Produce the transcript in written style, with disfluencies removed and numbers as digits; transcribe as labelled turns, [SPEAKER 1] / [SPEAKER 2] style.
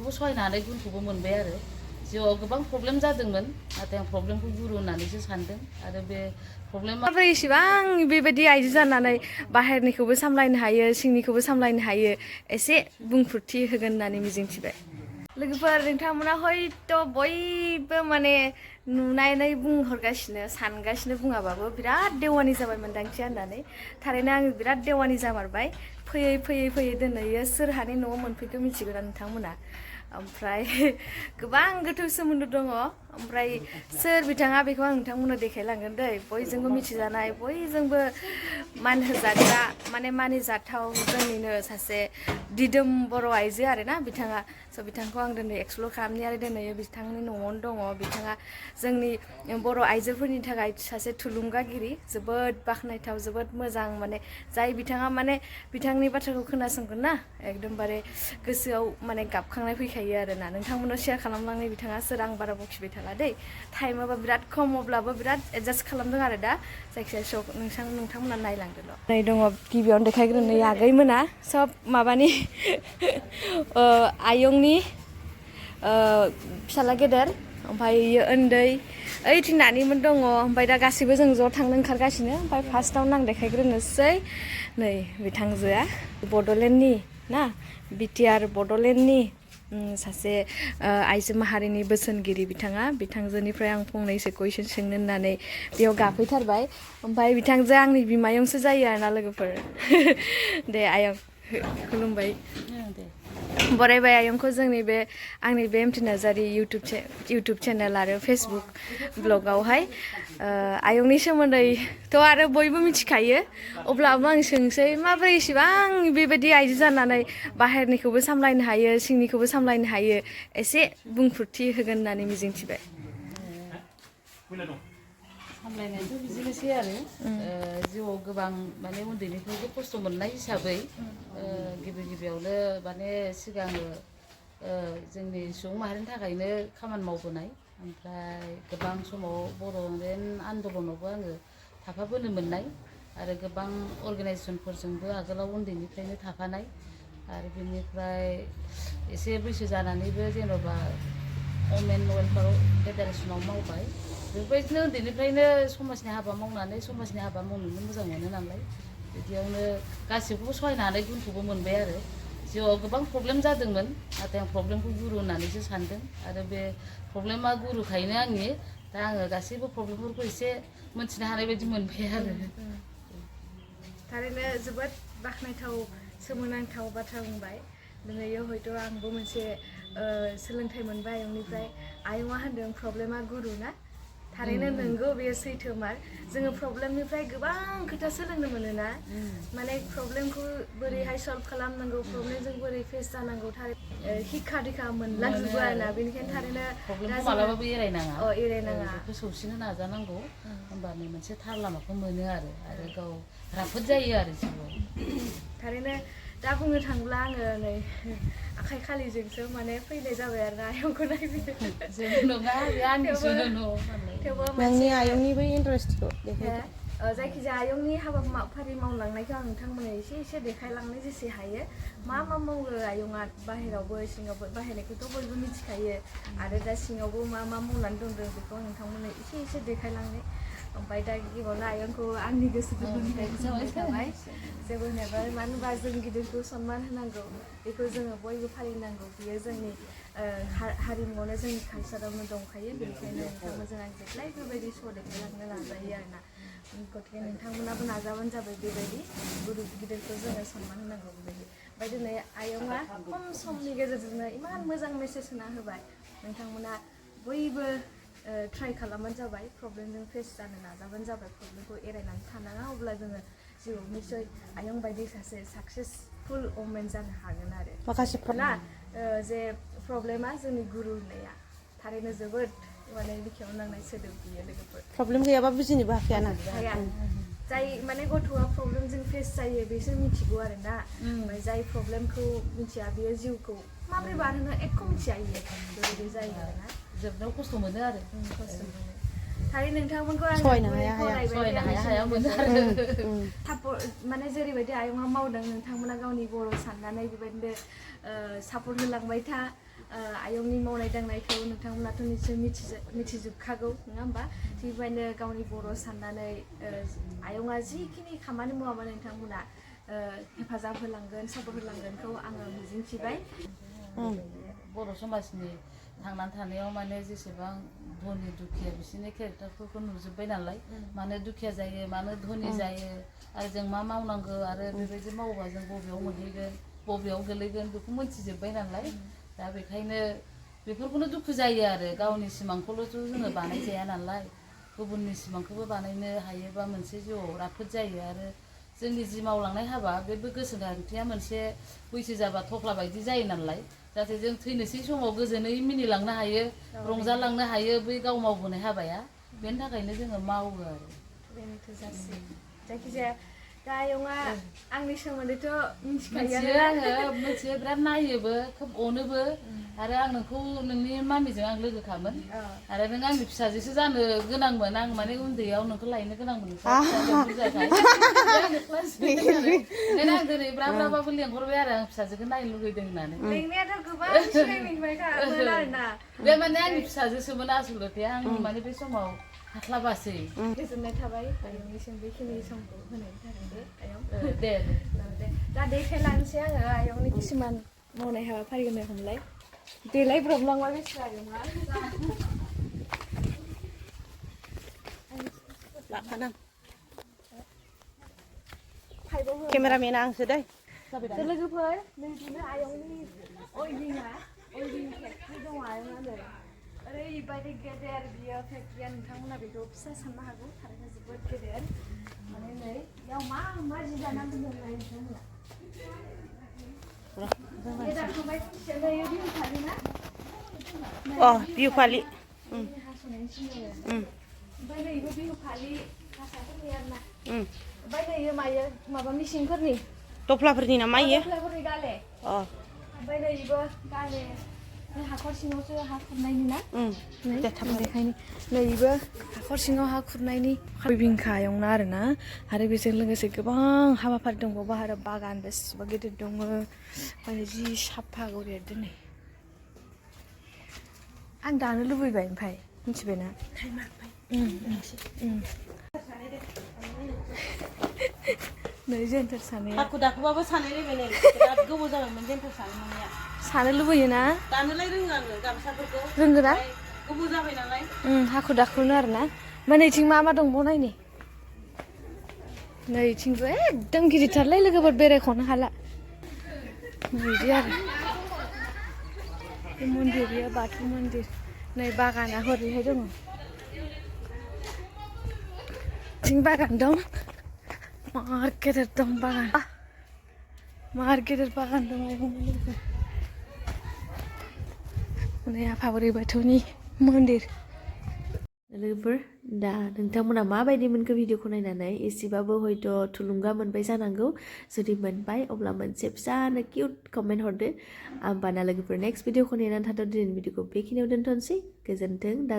[SPEAKER 1] गासैखौबो सहायनो हानाय गुनखौबो मोनबाय आरो जिउआव गोबां प्रब्लेम जादोंमोन नाथाय आं प्रब्लेमखौ गुरु होननानैसो सानदों आरो बे प्रब्लेमा
[SPEAKER 2] माबोरै इसिबां बेबायदि आइजो जानानै बाहेरनिखौबो सामलायनो हायो सिंनिखौबो सामलायनो हायो एसे बुंफोरथि होगोन होननानै मिजिंथिबाय लोगोफोर नोंथांमोना हयथ' बयबो माने नुनानै बुंहरगासिनो सानगासिनो बुङाबाबो बिराद देवानि जाबाय मोन्दांथिया होननानै थारैनो आं बिराद देवानि जामारबाय फैयै फैयै फैयै दोनैयो सोरहानि न'आव मोनफैखो मिथिगौ ना नोंथांमोना ओमफ्राय गोबां गोथौ सोमोन्दो दङ ओमफ्राय सोर बिथाङा बेखौ आं नोंथांमोननो देखायलांगोन दै बयजोंबो मिथिजानाय बयजोंबो मान होजाग्रा माने मानिजाथाव जोंनिनो सासे दिदोम बर' आइजो आरोना बिथाङा स' बिथांखौ आं दिनै एक्सप्ल'र खालामनि आरो दिनै बिथांनि न'आवनो दङ बिथाङा जोंनि बर' आइजोफोरनि थाखाय सासे थुलुंगागिरि जोबोद बाख्नायथाव जोबोद मोजां माने जाय बिथाङा माने बिथांनि बाथ्राखौ खोनासंगोन ना एकदमबारे गोसोआव माने गाबखांनाय फैखायो आरोना नोंथांमोनाव शेयार खालामलांनाय बिथाङा सोर आं बारा बखिबाय थाला दै टाइमाबो बिराद खम अब्लाबो बिराद एडजास्ट खालामदों आरो दा जायखिजाया नोंथांमोना नायलांदोल' नै दङ गिबियावनो देखायग्रोनो आगैमोना सब माबानि आयंनि फिसाला गेदेर ओमफ्राय इयो उन्दै ओइथिं नानिमोन दङ ओमफ्राय दा गासैबो जों ज' थांनो ओंखारगासिनो ओमफ्राय फार्स्टआवनो आं देखायग्रोनोसै नै बिथांजोआ बड'लेण्डनि ना बिटिआर बड'लेण्डनि सासे आइजो माहारिनि बोसोनगिरि बिथाङा बिथांजोनिफ्राय आं फंनैसो कुइसन सोंनो होननानै बेयाव गाफैथारबाय ओमफ्राय बिथांजोआ आंनि बिमायंसो जायो आरोना लोगोफोर दे आयं खुलुमबाय बरायबाय आयंखौ जोंनि बे आंनि बे एमटि नार्जारि इउटुब चेनेल आरो फेसबुक ब्लगावहाय आयंनि सोमोन्दैथ' आरो बयबो मिथिखायो अब्लाबो आं सोंसै माबोरै इसिबां बेबायदि आइजो जानानै बाहेरनिखौबो सामलायनो हायो सिंनिखौबो सामलायनो हायो एसे बुंफोरथि होगोन होननानै मिजिंथिबाय
[SPEAKER 1] सामलायनायाथ' बिदिनोसै आरो जिउआव गोबां माने उन्दैनिफ्रायबो खस्थ' मोननाय हिसाबै गिबियावनो माने सिगाङो जोंनि सुबुं माहारिनि थाखायनो खामानि मावबोनाय ओमफ्राय गोबां समाव बर'लेण्ड आन्दलनावबो आङो थाफाबोनो मोननाय आरो गोबां अर्गेनाइजेसनफोरजोंबो आगोलाव उन्दैनिफ्रायनो थाफानाय आरो बिनिफ्राय एसे बैसो जानानैबो जेन'बा वमेन वेलफेयार फेडारेसनाव मावबाय बेबायदिनो उन्दैनिफ्रायनो समाजनि हाबा मावनानै समाजनि हाबा मावनोनो मोजां मोनो नालाय बिदियावनो गासैखौबो सहायनो हानाय गुनखौबो मोनबाय आरो जिउआव गोबां प्रब्लेम जादोंमोन नाथाय आं प्रब्लेमखौ गुरु होननानैसो सानदों आरो बे प्रब्लेमा गुरुखायनो आंनि दा आङो गासैबो प्रब्लेमफोरखौ एसे मोनथिनो हानाय बायदि मोनबाय आरो
[SPEAKER 2] थारैनो जोबोद बाख्नायथाव सोमोनांथाव बाथ्रा बुंबाय दिनै हयथ' आंबो मोनसे सोलोंथाइ मोनबाय आयंनिफ्राय आयंआ होनदों प्रब्लेमा गुरु ना थारैनो नोंगौ बेयो सैथोमार जोङो प्रब्लेमनिफ्राय गोबां खोथा सोलोंनो मोनो ना माने प्रब्लेमखौ बोरैहाय सल्भ खालामनांगौ प्रब्लेमजों बोरै फेस जानांगौ हिखा दिखा मोनलांजोबो आरोना बेनिखायनो थारैनो
[SPEAKER 1] प्रब्लेमखौ मालाबाबो एरायनाङा
[SPEAKER 2] बेखौ
[SPEAKER 1] सौसिनो नाजानांगौ होमबानो मोनसे थार लामाखौ मोनो आरो गाव राफोद जायो आरो जिउआव
[SPEAKER 2] थारैनो दा बुंनो थांब्ला आङो नै आखाइ खालिजोंसो माने फैनाय जाबाय आरो आयंखौ नायफैनो थेवबो
[SPEAKER 3] नोंनि आयंनिबो इन्टारेस्टखौ
[SPEAKER 2] जायखिजाया आयंनि हाबाफारि मावलांनायखौ आं नोंथांमोननो एसे एसे देखायलांनाय जेसे हायो मा मावो आयंआ बाहेरावबो सिङावबो बाहेरनिखौथ' बयबो मिथिखायो आरो दा सिङावबो मा मावनानै दं बेखौ आं नोंथांमोननो एसे एसे देखायलांनाय ओमफ्राय दा गिबियावनो आयंखौ आंनि गोसो गोरबोनिफ्राय खुलुमनाय थाबाय जेबो होनोबा मानो होनबा जों गिदिरखौ सनमान होनांगौ बेखौ जोङो बयबो फालिनांगौ बियो जोंनि हारिमुआवनो जोंनि कालसारावनो दंखायो बेनिखायनो नोंथांमोनजों आं जेब्लायबो बेबायदि श' देखायलांनो नाजायो आरोना गतिके नोंथांमोनाबो नाजाबानो जाबाय बेबायदि गुरु गिदिरखौ जोङो सनमान होनांगौ बेबायदि ओमफ्राय दिनै आयंआ खम समनि गेजेरजोंनो इमान मोजां मेसेज होना होबाय नोंथांमोना बयबो ट्राइ खालामबानो जाबाय प्रब्लेमजों फेस जानो नाजाबानो जाबाय प्रब्लेमखौ एरायनानै थानाङा अब्ला जोङो जिउआव निस्सय आयं बायदि सासे साक्सेसफुल वमेन जानो हागोन आरो
[SPEAKER 3] माखासे
[SPEAKER 2] ना जे प्रब्लेमा जोंनि गुरु होननाया थारैनो जोबोद माने बिखायाव नांनाय सोदोब बियो लोगोफोर
[SPEAKER 3] प्रब्लेम गैयाबा बुजिनोबो हाखायाना
[SPEAKER 2] जाय माने गथ'आ प्रब्लेमजों फेस जायो बेसो मिथिगौ आरो ना ओमफ्राय जाय प्रब्लेमखौ मिथिया बेयो जिउखौ माबोरै बारहोनो एख' मिथिया इयो बेबायदि जायो आरोना
[SPEAKER 1] जोबनायाव खस्थ' मोनो आरो
[SPEAKER 2] खस्थ' मोनो थारै नोंथांमोनखौ आं
[SPEAKER 1] सहायनो हाया मोनो आरो
[SPEAKER 2] माने जेरैबायदि आयंआ मावदों नोंथांमोना गावनि बर' साननानै बेबायदिनो सापर्ट होलांबाय था आयंनि मावनाय दांनायखौ नोंथांमोनाथ' निसय मिथिजोबखागौ नङा होमबा थिग बेबायदिनो गावनि बर' साननानै आयंआ जिखिनि खामानि मावामोन नोंथांमोना हेफाजाब होलांगोन सापर्ट होलांगोनखौ आङो मिजिंथिबाय
[SPEAKER 1] बर' समाजनि थांनानै थानायाव माने जेसेबां धनि दुखिया बिसोरनि केरेक्टारफोरखौ नुजोब्बाय नालाय मानो दुखिया जायो मानो धनि जायो आरो जों मा मावनांगौ आरो बेबायदि मावोबा जों बबेयाव मोनहैगोन बबेयाव गोलैगोन बेखौ मिथिजोब्बाय नालाय दा बेखायनो बेफोरखौनो दुखु जायो आरो गावनि सिमांखौल'थ' जोङो बानायजाया नालाय गुबुननि सिमांखौबो बानायनो हायोबा मोनसे जिउआव राफोद जायो आरो जोंनि जि मावलांनाय हाबा बेबो गोसोखांथिया मोनसे बैसो जाबा थफ्ला बायदि जायो नालाय जाहाथे जों थैनोसै समाव गोजोनै मिनिलांनो हायो रंजालांनो हायो बै गाव मावबोनाय हाबाया बेनि थाखायनो जोङो मावो आरो
[SPEAKER 2] बेनो थोजासे जायखिजाया दा आयंआ आंनि सोमोन्दैथ' मिथिखायो
[SPEAKER 1] आङो मिथियो बिराद नायोबो खोब अनोबो आरो आं नोंखौ नोंनि मामिजों आं लोगोखामोन आरो नों आंनि फिसाजोसो जानो गोनांमोन आं माने उन्दैयाव नोंखौ लायनो गोनांमोन ओंखायनो आं दिनै ब्रा ब्राबाबो लेंहरबाय आरो आं फिसाजोखौ नायनो लुगैदों होननानै
[SPEAKER 2] लेंनायाथ' गोबां सिगांनिफ्रायमोन आरोना
[SPEAKER 1] बे माने आंनि फिसाजोसोमोन आसलथे आं माने बे समाव हास्लाबासै
[SPEAKER 2] गोजोननाय थाबाय आयंनिसिम बेखिनि समखौ होनायनि थाखाय आयं
[SPEAKER 1] दे
[SPEAKER 2] दा देखायलांसै आङो आयंनि किसुमान मावनाय हाबाफारिखौनो हमलाय देलाय ब्रबलांबाय बेसे आयंआ
[SPEAKER 3] लाखानां केमेरामेना आंसो दै
[SPEAKER 2] लोगोफोर नैदिनो आयंनि अइभिंआ अइभिं फेक्ट्रि दङ आयंआनो ओरैबायदि गेदेर बियो फेक्ट्रिया नोंथांमोना बेखौ फिसा साननो हागौ थारैनो जोबोद गेदेर माने नै बेयाव मा जि दानानै दोनदों नोंथांमोना दाखांबाय मिथिया बिहु फालि ना
[SPEAKER 3] बिहु फालि
[SPEAKER 2] हास'नायनि सिगां ओमफ्राय नैबो बिहु फालि हारसाफोरनि आरोना ओमफ्राय नैयो मायो माबा मिसिंफोरनि
[SPEAKER 3] दफ्लाफोरनि नामा इयो
[SPEAKER 2] दफ्लाफोरनि गाले ओमफ्राय नैबो गाले हाखर सिङावसो हा खुरनायनि ना बेखायनो नैबो हाखर सिङाव हा खुरनायनि बिंखायावनो आरोना आरो बेजों लोगोसे गोबां हाबाफारि दंबावो आरो बागान बेसेबा गिदिर दङ माने जि साफा गरिया दिनै आं दानो लुबैबाय ओमफ्राय मिथिबायना नै जेन्टार सानाया
[SPEAKER 3] हाखु दाखुबाबो सानै लुबैनाय बिराद गोबाव जाबायमोन जेन्टार सानो मोननाया
[SPEAKER 2] सानो लुबैयोना
[SPEAKER 3] दानोलाय रोङो आङो गामसाफोरखौ
[SPEAKER 2] रोंगो ना
[SPEAKER 3] गोबाव जाबाय नालाय
[SPEAKER 2] हाखु दाखुनो आरोना ओमफ्राय नैथिं मा दंबाव नायनि नैथिंबो एकदम गिदिरथारलै लोगोफोर बेरायख'नो हाला बिदि आरो मन्दिर बेयो बाथौ मन्दिर नै बागाना हरैहाय दङ थिं बागान दं मार गेदेर दं बागान मार गेदेर बागान दं नै आफा बोराइ बाथौनि मन्दिर
[SPEAKER 4] लोगोफोर दा नोंथांमोना माबायदि मोनखो भिडिअखौ नायनानै एसेबाबो हयथ' थुलुंगा मोनबाय जानांगौ जुदि मोनबाय अब्ला मोनसे फिसानो किउट कमेन्ट हरदो होमबाना लोगोफोर नेक्स्ट भिडिअखौ नेनानै थाथ' दिनैनि भिडिअखौ बेखिनियाव दोनथ'नोसै गोजोन्थों दा